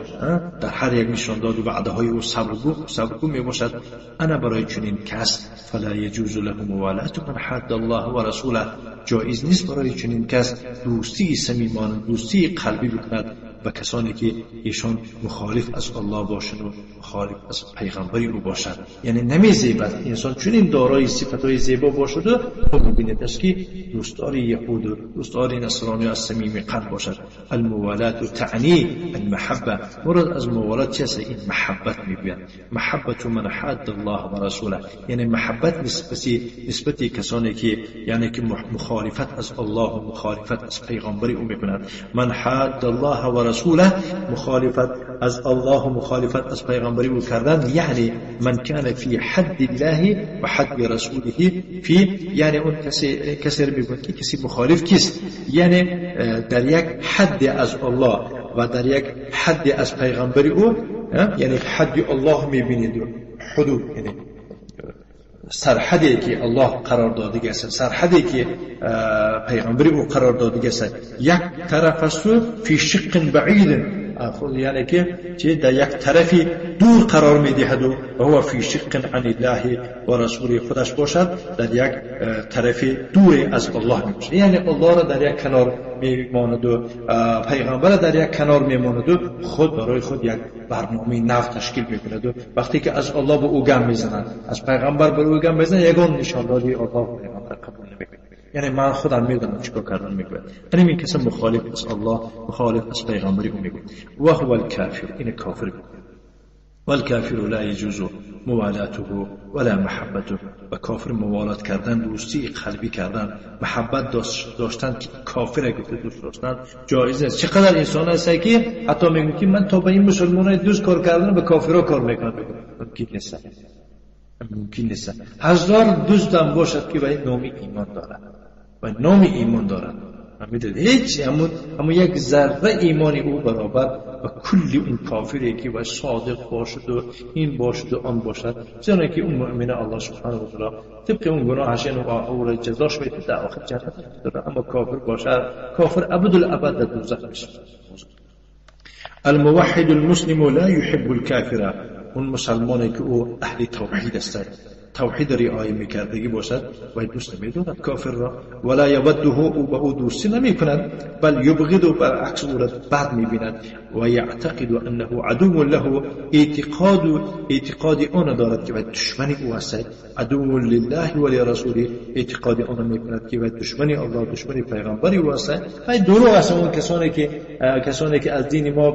در هر یک نشان داد و وعده های او صبرگو می باشد. انا برای چنین کس فلا یجوز له موالات من حد الله و رسوله، جایز نیست برای چنین کس دوستی صمیمانه، دوستی قلبی بکند و کسانی که ایشان مخالف از الله باشند و مخالف از پیغمبری او باشند. یعنی نمیزیبد انسان چنین دارای صفتهای زیبا باشد و میبیند است که دوستدار یهود و دوستدار نصرانی از صمیم قلب باشد. الموالات تعنی المحبه، مراد از موالات چه است؟ این محبت میگوید، محبت من حد الله و رسوله، یعنی محبت نسبتی کسانی که یعنی که مخالفت از الله و مخالفت از پیغمبری او میکند. من حد الله و رسوله، مخالفت از الله و مخالفت از پیغمبری او کردن، یعنی من کان فی حد الله و حد رسوله فی، یعنی اون کسی رو میگوید که کسی مخالف کیست، یعنی در یک حد از الله و در یک حد از پیغمبری او، یعنی حد الله میبینید و حدود، یعنی سرحدی که الله قرار داده است، سرحدی که پیغمبری او قرار داده است، یک طرف است فی شق بعید، یعنی که چه در یک طرفی دور قرار میدهد و هو فی شق عن الله و رسول خودش باشد، در یک طرف دور از الله میباشد، یعنی الله را در یک کنار میماند و پیغمبر در یک کنار میماند و خود برای خود یک برنامه نو تشکیل میکند و وقتی که از الله به او گم میزنند، از پیغمبر به او گم میزنند، یگان نشان دادی الله و پیغمبر قبول نمیکند، یعنی من خودم میدونم چیکار کردن میگوید. یعنی این کس مخالف از الله، مخالف از پیغمبری او میگوید. و هو الکافر، این کافر میگوید. والکافر لا یجوز موالاته ولا محبته، و کافر موالات کردن، دوستی قلبی کردن، محبت داشتن که کافر گفته دوست داشتن جایز نیست. چقدر انسان هست که حتی میگه که من تا به این مسلمانای دوست کار کردن به کافرها کار میکنم، ممکن نیست، ممکن نیست. هزار دوستم باشد که به نام ایمان دارد و نام ایمان دارد، میدونید هیچ همون یک ذره ایمانی او برابر و کلی اون کافری که و صادق باشد و این باشد و آن باشد، چون که اون مؤمن الله سبحانه و تعالی طبق اون گناهش او را جزاش میده در آخر جنت میده، اما کافر باشد کافر ابدالابد در دوزخ میشه. الموحد المسلم لا يحب الكافر اون مسلمانی که او اهل توحید است، توحید رعایت میکردگی باشد و دوست نمیدارد کافر را، ولا یوده، او به او دوستی نمیکند، بل یبغض، برعکس او را بد میبیند، و یعتقد انه عدو له، اعتقاد آن دارد که دشمن او است، عدو لله و لرسوله، اعتقاد آن میکند که دشمن الله، دشمن پیغمبر او است. و دروغ است. اون کسانی که از دین ما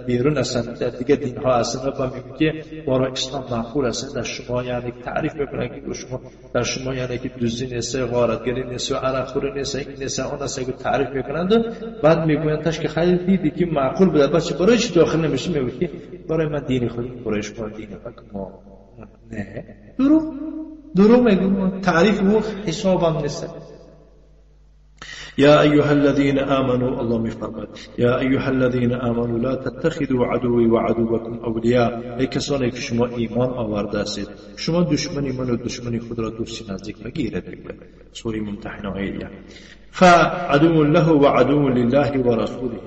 بیرون هستند، در دیگه دین ها هستند و میگن که ما را اسلام معقول است، در شما یعنی تعریف میکنن که شما در شما یعنی که دزدی نیست، غارتگری نیست، عرق خوری نیست، این نیست، آن است، که تعریف میکنند. بعد میگویند تاش که خیلی دیدی که معقول بوده، بچه برای چی داخل نمیشه؟ میگه که برای من دین خود، برای شما دین ما نه. دروغ میگه، تعریف او حسابم نیست. يا أيها الذين آمنوا، الله میفرماد یا ایها الذین آمنوا لا تتخذوا عدوی وعدوکم اولیاء، ای کسانی که شما ایمان آورده هستید، شما دشمنی من و دشمنی خود را دوستی نزدیک مگیرید. سوره ممتحنه آیه. فعدو له وعدو لله ورسوله،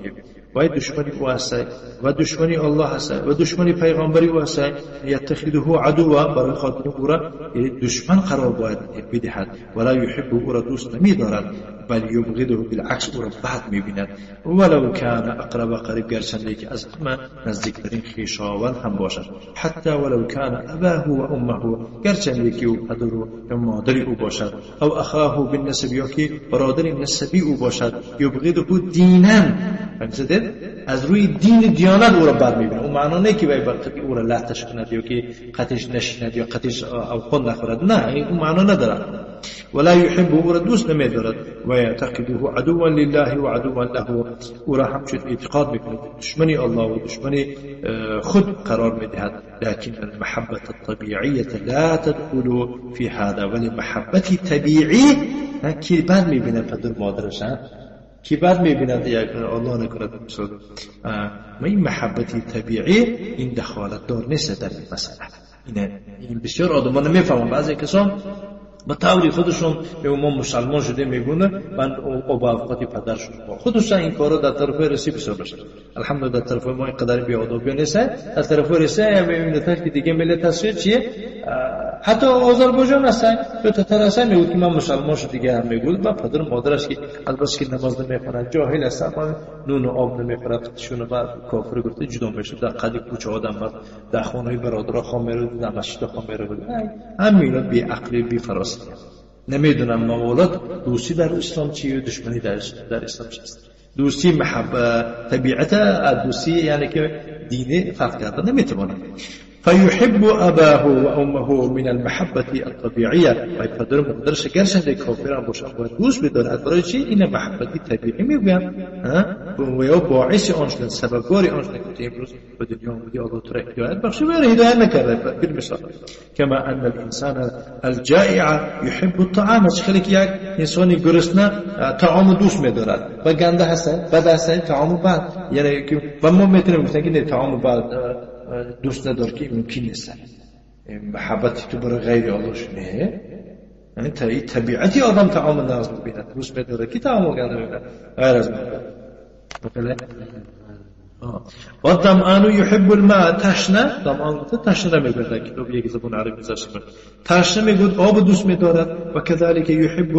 و دشمنی او هست و دشمنی الله هست و دشمنی پیغمبری او هست. یتخذه عدوا، برای خاطر او را دشمن قرار باید بدهد، ولا یحب، او را دوست نمی‌دارد، بل یبغضه، بالعکس او را بد می‌بیند، ولو کان اقرب قریب، گرچنده که از همه نزدیکترین خویشاوند هم باشد، حتی ولو کان اباه و امه، گرچنده که او پدر و مادر او باشد، او اخاه بالنسب، یا که برادر نسبی او باشد، یبغضه دینا، فهمیدید؟ از روی دین دیانت او را بد می‌بیند. اون معنا نه که باید او را لطش کند یا که قطش نشیند یا قطش اوقات نخورد، نه، اون معنا ندارد. ولا يحب، او را دوست نمی‌دارد، و یعتقده عدوا لله وعدوا له، او را همچون اعتقاد می‌کند دشمنی الله و دشمنی خود قرار می‌دهد. لكن المحبة الطبيعية لا تدخل في هذا، ولی محبت طبیعی که بد می‌بیند پدر مادرش، که بعد می‌بیند یک الله نکند مثلا، ما این محبت طبیعی این دخالت دار نیست در این مسئله. این بسیار آدمان نمی‌فهمن. بعضی کسان به طوری خودشون به ما مسلمان شده میگونه، من او با اوقات پدر شد خودشون این کارو در طرف رسی بسیار بشه. الحمدلله در طرف ما اینقدر بی‌ادبی نیست. در طرف رسی می‌بینید که دیگه ملت تصویر چیه، حتی آذربایجان هستن به تتر هستن، میگه که من مسلمان شد دیگه هم میگه و پدر مادرش که البته که نماز نمیخوند، جاهل هستن، نون و آب نمیخورد، شونه بعد کافر گفته جدا میشه، در قد کوچه آدم بعد در خانه برادرها خام میره، در مسجد خام میره، همین بی عقلی بی فراستی. نمیدونم موالات دوستی در اسلام چیه، دشمنی در اسلام چیست. دوستی محبت طبیعت دوستی یعنی که دینی فرق کرده نمیتونه. فيحب أباه وأمه من المحبة الطبيعية، و پدر مادرش گرچنده کافرم باشن باید دوست بدارد. برای چی؟ این محبت طبیعی میگویم و یا باعث آن شدن، سببگار آن شدن که امروز به دنیا آمدی، الله تو را هدایت بخشی و هدایت نکرده. بالمثال كما أن الإنسان الجائع يحب الطعام، خیلی که یک انسانی گرسنه طعام دوست می‌دارد و گنده هست، بد هست، طعام بد، یعنی و ما میتونیم گفتن که نه طعام بد دوست ندار که ممکن نیست. محبتی تو برای غیر الله نه، یعنی طبیعتی آدم طعام ناز می‌بیند، دوست می‌داره که طعام گنده می‌بیند غیر از مثلا. والظمآن يحب الماء، تشنه، ظمآن گفته تشنه میگوید، کتاب یک زبان عربی گذاشته، تشنه میگوید آب دوست می‌دارد. و كذلك يحب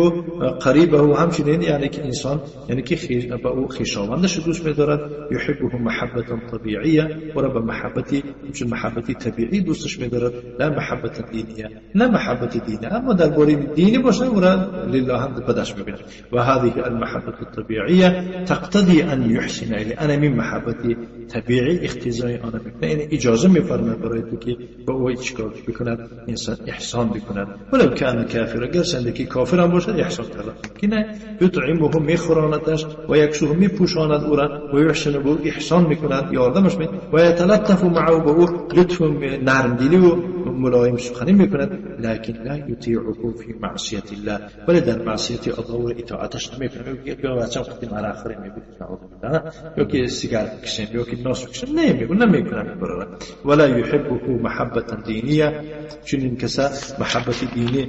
قریبه، همچنین یعنی که انسان یعنی که با او خویشاوندش دوست می‌دارد. يحبه محبة طبیعیه، و را به محبتی همچون محبتی طبیعی دوستش می‌دارد، لا محبت دینیه، نه محبت دینی، اما درباره دینی باشه او را لله هم بدش می‌بیند. و هذه المحبة الطبيعية تقتضي أن يحسن إليه، أنا من محبتی طبیعی اختزای آن میکنه، یعنی اجازه میفرماید برای تو که با او چیکار بکند، انسان احسان بکند، ولو کان کافر، گرچنده که کافر هم باشد احسان کرده که نه، یطعمه میخوراندش و یکسوه میپوشاند او را و یحسن به او احسان میکند، یاردمش می و یتلطف معه، به او لطف و نرمدلی و ملایم سخنی میکند. لكن لا يطيعه في معصية الله، ولی در معصیت الله او اطاعتش نمیکنه. میگه بیا بچه‌م خودی مرا آخری میگه، نعوذ بالله، یا که سیگار بکشیم یا که ناس بکشیم، نه میگو نمیکنم این کارا. ولا يحبه محبة دینیه، چون این کسا محبت دینی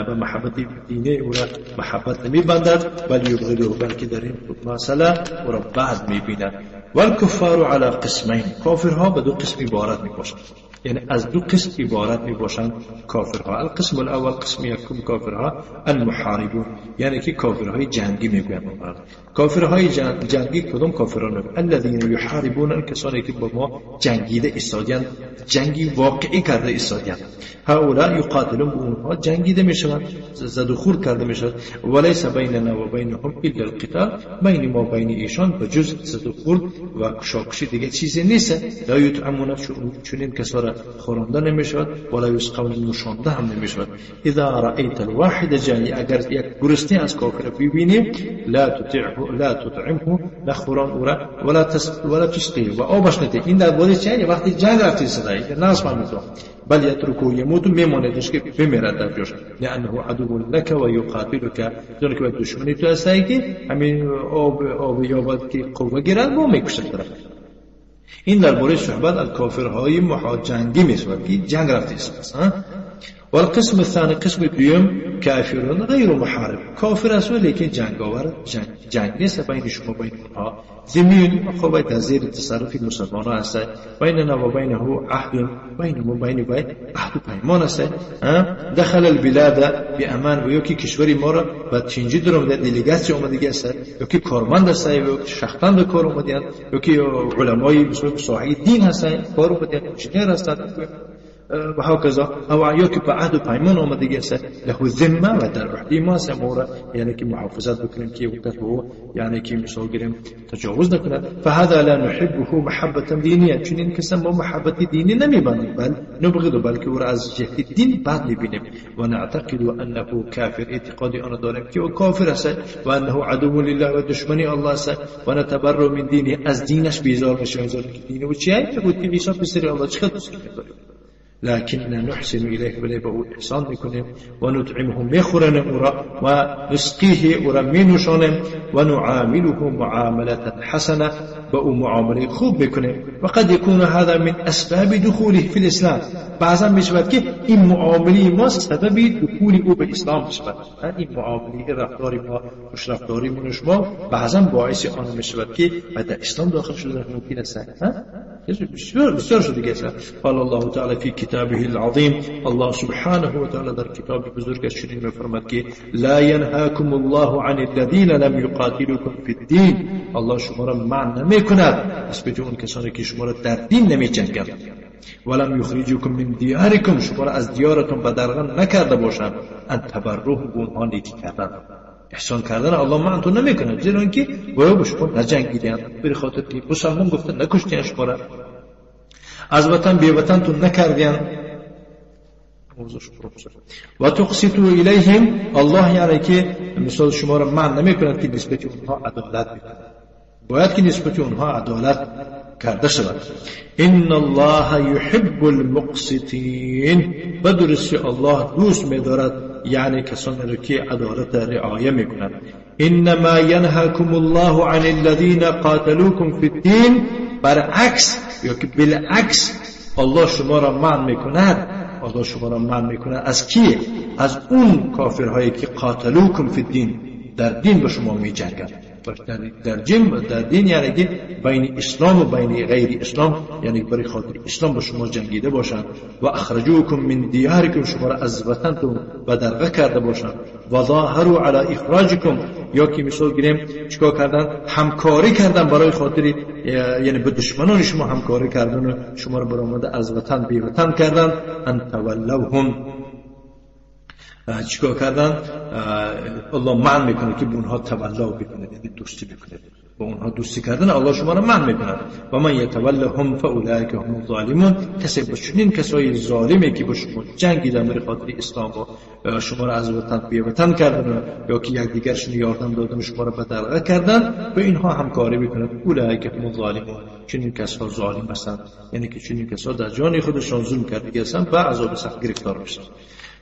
به محبت دینی او را محبت نمیبندد، بل یبغضه، بلکه در این مسئله او را بعد میبیند. والکفار علی قسمین، کافرها به دو قسم عبارت میباشند، یعنی از دو قسم عبارت میباشند کافرها. القسم الاول، قسم یکم کافرها المحاربون، یعنی که کافرهای جنگی میگویند. کافرهای جنگی کدام کافران؟ الذین یحاربون، کسانی که با ما جنگیده ایستادند، جنگی واقعی کرده ایستادند. هؤلاء یقاتلون، با اونها جنگیده میشوند، زد و خورد کرده میشوند. ولیس بیننا و بینهم الا القتال، بین ما بین ایشان به جز زد و خورد و کشاکشی دیگه چیزی نیست. لا یطعمون، چون این کسا را خورانده نمیشود، ولا یسقون، نوشانده هم نمیشود. اذا رأیت الواحد جانی، اگر یک گرسنه از کافر ببینی، لا تطعه، لا تطعمه، نخوران او را، ولا تسقیه، و آبش نده. این درباره چیه؟ وقتی جنگ رفتی صدایی ناس فهمیدم، بل یترکه یموت، میماندش که بمیرد در جاش، لانه عدو لك و یقاتلک، چون که دشمنی تو هستی که همین آب یابد که قوه گیرد و میکشد طرف. این درباره صحبت از کافرهای جنگی میشود که جنگ رفته است. والقسم الثاني، قسم دوم، کافرون غیر محارب، کافر است لیکن جنگاور، جنگ نیست بین شما بین اونها. ذمیون، خب در زیر تصرف مسلمان ها است. بیننا و بینه عهد، بین ما بین وی عهد و پیمان است. دخل البلاد بامان، و یا که کشوری ما را به تینجی در آمده، delegation آمدگی است، یا که کارمند است، یا که شختن به کار آمدند، یا که علمای مثل ساحه دین هستند کار آمدند، انجینیر هستند و هكذا، او یا که به عهد و پیمان آمدگی است، له ذمه و در عهده ما است، ما را یعنی که محافظت بکنیم که وقت او یعنی که مثال گیریم تجاوز نکند. فهذا لا نحبه محبة دینیه، چون این کس ما محبت دینی نمیبندیم، بل نبغض، بلکه او را از جهت دین بد میبینیم. و نعتقد انه کافر، اعتقاد آن داریم که او کافر است، و انه عدو لله و دشمنی الله است، و نتبرأ من دینه، از دینش بیزار میشویم. که دین او چیه؟ بود که عیسی پسر الله چقدر دوست داریم. لكن نحسن إليه، ولی به او احسان میکنیم، و نطعمه، میخورنیم او را، و نسقیه، او را مینوشانیم، و نعامله معاملة حسنة، به او معامله خوب میکنیم. و قد يكون هذا من اسباب دخوله في الاسلام، بعضا میشود که این معامله ما سبب دخول او به اسلام میشود. این معامله رفتار ما، خوش رفتاری من شما بعضا باعث آن میشود که به اسلام داخل شده ممکن است. بسیار بسیار شده دیگه. قال الله تعالی فی کتابه العظیم، الله سبحانه و تعالی در کتاب بزرگش چنین می‌فرماد که لا ینهاکم الله عن الذین لم یقاتلوکم فی الدین، الله شما را منع نمی‌کند نسبت اون کسانی که شما را در دین نمی‌جنگند، ولم یخرجوکم من دیارکم، شما را از دیارتون بدرغن نکرده باشند، ان تبروه، به اونها نیکی کردن، احسان کردن الله منعتون نمی‌کند، زیرا اینکه باید به شما نجنگیدن، به خاطر که مسلمان گفته نکشتین شما را، از وطن بی وطنتون نکردین. و تقسطوا الیهم، الله یعنی که مثال شما را منع نمی‌کند که نسبت اونها عدالت بکنید، باید که نسبت اونها عدالت کرده شود. ان الله یحب المقسطین، به درستی الله دوست می‌دارد یعنی کسانی را که عدالت رعایه می‌کنند. انما ینهاکم الله عن الذین قاتلوکم فی الدین، برعکس یا که بالعکس الله شما را منع می‌کند، الله شما را منع می‌کند از کی؟ از اون کافرهایی که قاتلوکم فی الدین، در دین به شما می‌جنگند. در دین یعنی که بین اسلام و بین غیر اسلام، یعنی برای خاطر اسلام با شما جنگیده باشند، و اخرجوکم من دیارکم، شما را از وطنتون بدرقه کرده باشند، و ظاهروا علی اخراجکم، یا که مثال گیریم چیکار کردن؟ همکاری کردن برای خاطر یعنی به دشمنان شما همکاری کردن و شما را برآمده از وطن بی وطن کردن. ان تولوهم، چیکار کردن؟ الله منع میکنه که به اونها تولا بکنه، یعنی دوستی بکنه. با اونها دوستی کردن الله شما را منع میکند. و من یتولهم فاولئک هم الظالمون، کسی با چنین کسای ظالمی که با شما جنگیدن برای خاطر اسلام و شما را از وطن بی وطن کردن یا که یکدیگرشون یاردم دادن شما را بدرقه کردن، به اینها همکاری میکند. اولئک هم الظالمون، چنین کسا ظالم هستند، یعنی که چنین کسا در جان خودشان ظلم کرده هستند و عذاب سخت گرفتار میشن.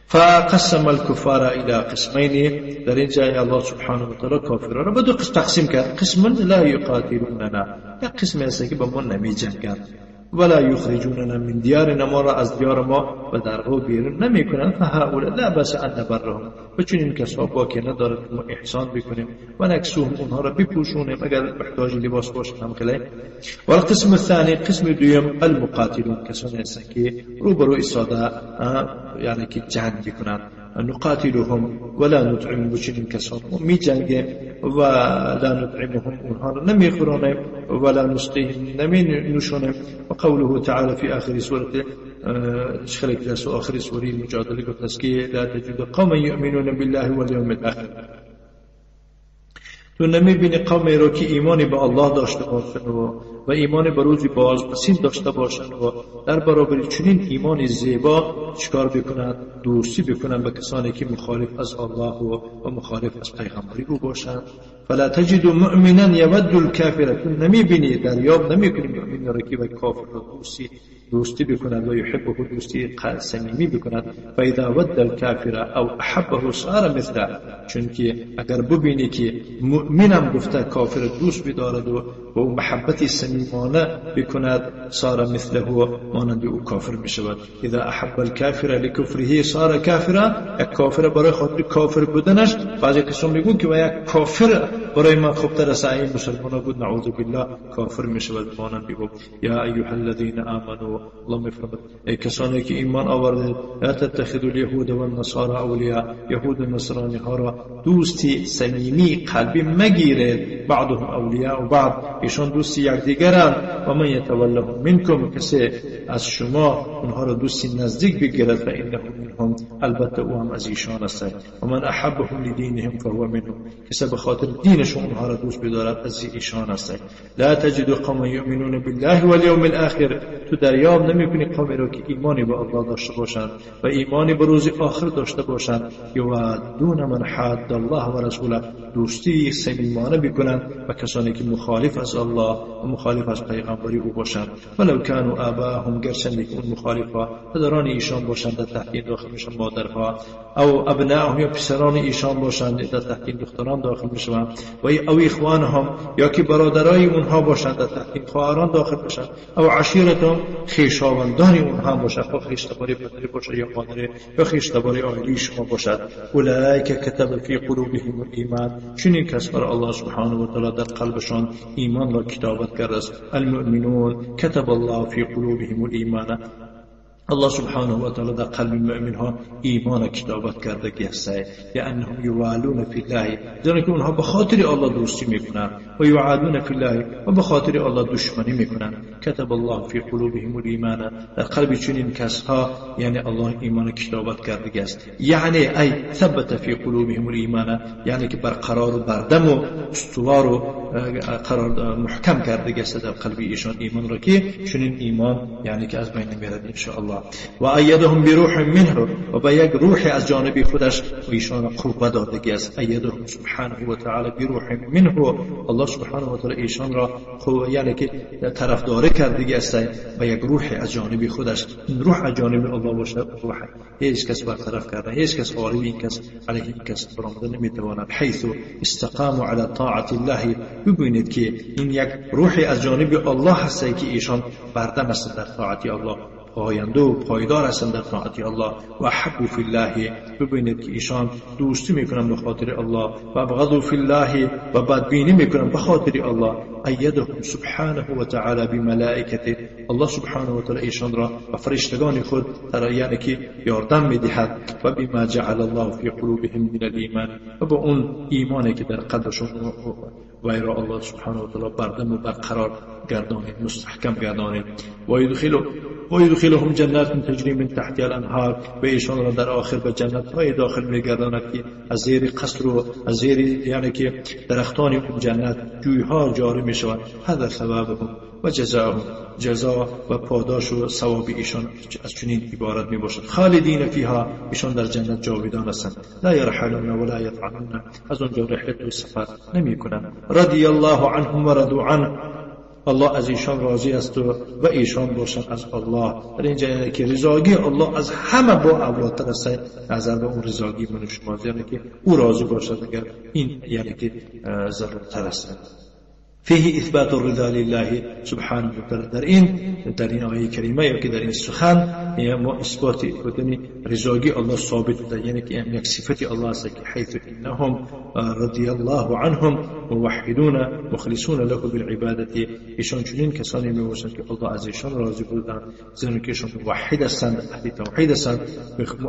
فقسم الكفار إلى قسمين. در اینجا الله سبحانه و تعالی کافران را به دو قسم تقسیم کرد. قسم لا یقاتلوننا، یک قسم هست که با ما نمی جنگند، ولا یخرجوننا من دیارنا، ما را از دیار ما به درغو بیرون نمی کنند. فهؤلاء لا بأس ان نبرهم، و چون این کسا باکی ندارد که ما احسان بکنیم و نکسوهم، اونها را بپوشونیم اگر محتاج لباس باشند هم خیلی. و القسم الثانی، قسم دوم، المقاتلون، کسانی هستند که روبرو ایستاده یعنی که جنگ بکنند. نقاتلهم ولا نطعم، و چنین کسان ما می جنگیم و لا نطعمهم، اونها را نمی خورانیم، ولا نسقيهم، نمی نوشانیم. و قوله تعالی فی آخر سورة، خلق درس آخر سوره مجادله گفت است که لا تجد قوما یؤمنون بالله والیوم الاخر. تو نمیبینی قومی رو که ایمانی به الله داشته باشند و ایمان به روز بازپسین داشته باشند و در برابر چنین ایمان زیبا چیکار بکنند؟ دوستی بکنند به کسانی که مخالف از الله و مخالف از پیغمبری او باشند. فلا تجد مؤمنا یود الکافر، تو نمیبینی، دریاب نمیکنی مؤمن را که به کافر را دوستی بکند و یحبه، دوستی صمیمی بکند. فاذا ود الکافر او احبه صار مثله، چون که اگر ببینی که مؤمنم گفته کافر دوست بدارد و او محبت صمیمانه بکند، صار مثله، مانند او کافر میشود. اذا احب الکافر لکفره صار کافرا، یک کافر برای خاطر کافر بودنش، بعضی کسان میگن که یک کافر برای من خوبتر است این مسلمان بود، نعوذ بالله کافر میشود مانند او. یا ایها الذین آمنوا، الله میفرماید ای کسانی که ایمان آوردید، لا تتخذوا اليهود والنصارى اولیاء، یهود و نصرانی ها را دوستی صمیمی قلبی مگیرید، بعضهم اولیاء و بعض، ایشان دوستی یکدیگرند. و من یتولهم منکم، کسی از شما اونها را دوستی نزدیک بگیرد، فانه منهم، البته او هم از ایشان است. و من احبهم لدینهم فهو منهم، کسی به خاطر دینشون اونها را دوست بدارد از ایشان است. لا تجد قوما یؤمنون بالله والیوم الاخر، تو دریاب نمیکنی قومی را که ایمانی به الله داشته باشند و ایمانی به روز آخر داشته باشند، یوادون من حاد الله و رسوله، دوستی صمیمانه بکنند و کسانی که مخالف از الله و مخالف از پیغمبری او باشند. ولو کانوا آباهم، گرچند که اون مخالفا پدران ایشان باشند، در تحت این داخل میشن مادرها، او ابناهم یا پسران ایشان باشند، در تحت این دختران داخل میشن، و او اخوانهم یا که برادرای اونها باشند، در تحت این خواهران داخل میشن، او عشیرتهم، خویشاوندان اونها باشند، خب خویشتباری پدری باشد یا مادری یا خویشتباری عائلی شما باشد. اولئک کتب فی قلوبهم الایمان، چنین کس برای الله سبحانه و تعالی در قلبشان ایمان را کتابت کرده است. المؤمنون کتب الله فی قلوبهم الایمان، الله سبحانه و تعالی در قلب مؤمن ها ایمان کتابت کرده که است، لانهم یوالون فی الله، زیرا که اونها به خاطر الله دوستی میکنند، و یعادون فی الله، و به خاطر الله دشمنی میکنند. کتب الله فی قلوبهم الایمان، در قلب چنین کسها یعنی الله ایمان کتابت کرده است، یعنی ای ثبت فی قلوبهم الایمان، یعنی که برقرار و بردم و استوار و قرار محکم کرده است در قلب ایشان ایمان را، که چنین ایمان یعنی که از بین نمیرد ان شاء الله. و ایدهم بروح منه، و با یک روح از جانب خودش ایشان قوت دادگی است. ایدهم سبحانه و تعالی بروح منه، الله سبحانه و تعالی ایشان را قوت یعنی که طرفداری کردگی است با یک روح از جانب خودش. این روح از جانب الله باشه، روح هیچ کس برطرف کرده، هیچ کس غالب این کس علیه این کس برآمده نمیتواند. حیث استقاموا علی طاعت الله، ببینید که این یک روح از جانب الله هست که ایشان بردم است در طاعت الله، پاینده و پایدار هستند در طاعت الله. و احبوا فی الله، ببینید که ایشان دوستی میکنن به خاطر الله، و ابغضوا فی الله، و بدبینی میکنن به خاطر الله. ایدهم سبحانه و تعالی بملائکته، الله سبحانه و تعالی ایشان را و فرشتگان خود یعنی که یاردم میدهد. و بما جعل الله فی قلوبهم من الایمان، و با اون ایمانی که در قلبشون و را الله سبحانه و تعالی بردم و برقرار گردانید، مستحکم گردانید. و یدخلهم جنات تجری من تحتها الانهار، و ایشان را در آخر به جنت های داخل میگرداند که از زیر قصر و از زیر یعنی که درختان اون جنت جویها جاری میشود. هذا ثوابهم و جزاهم، جزا و پاداش و ثواب ایشان از چنین عبارت می باشد. خالدین فیها، ایشان در جنت جاویدان هستند. لا یرحلون ولا یطعنون، از آنجا رحلت و سفر نمی کنند. رضی الله عنهم و رضوا عنه، الله از ایشان راضی است و ایشان باشند از الله. در اینجا یعنی که رضاگی الله از همه با اولادتر است نظر به اون رضاگی من شما، یعنی که او راضی باشد اگر این یعنی که ضرورتر است. فيه إثبات الرضا لله سبحانه وتعالى. در این آیه کریمه یا که در این سخن ما اثبات بودن رضاگی الله ثابت بوده، یعنی که یک صفت الله است که حيث انهم رضی الله عنهم موحدون مخلصون له بالعبادة. ایشان چنین کسانی میباشند که الله از ایشان راضی بودند، زیرا که ایشان موحد هستند، اهل توحید هستند،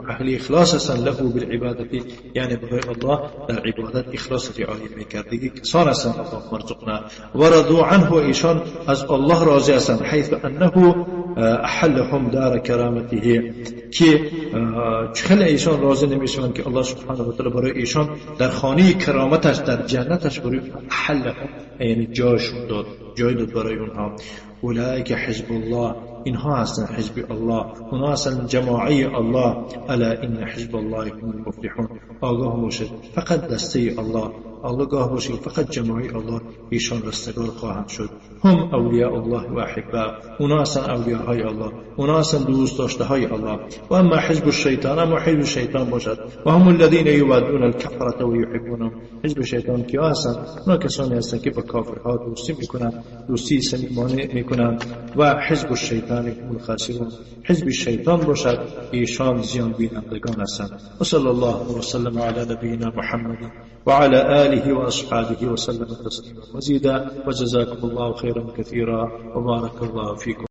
اهل اخلاص هستند له بالعبادة، یعنی برای الله در عبادت اخلاص رعایت میکردگی کسان هستند. الله مرزقنا ورضوا عنه، ایشان از الله راضی هستند، حيث انه احلهم دار کرامته، که خیلی ایشان راضی نمیشوند که الله سبحانه و تعالی برای ایشان در خانه کرامتش در جنتش برای احلهم یعنی جایشون داد، جای داد برای اونها. اولئک حزب الله، اینها هستند حزب الله، اونها هستند جماعه الله. الا ان حزب الله هم المفلحون. آگاه باشید فقط دسته الله، آگاه باشید فقط جماعه الله ایشان رستگار خواهند شد. هم اولیاء الله و احباء، اونا هستند اولیاءهای الله، اونا هستند دوست داشته های الله. و اما حزب الشیطان، اما حزب الشیطان باشد، و هم الذین یوادون الکفرة و یحبونهم. حزب شیطان کیا هستند؟ اونا کسانی هستند که با کافرها دوستی میکنند، دوستی صمیمانه میکنند. و حزب الشیطان هم الخاسرون، حزب شیطان باشد ایشان زیان بینندگان هستند. و صلی الله و سلم علی نبینا محمد وعلى آله وأصحابه وسلم تسليما مزيدا، وجزاكم الله خيرا كثيرا وبارك الله فيكم.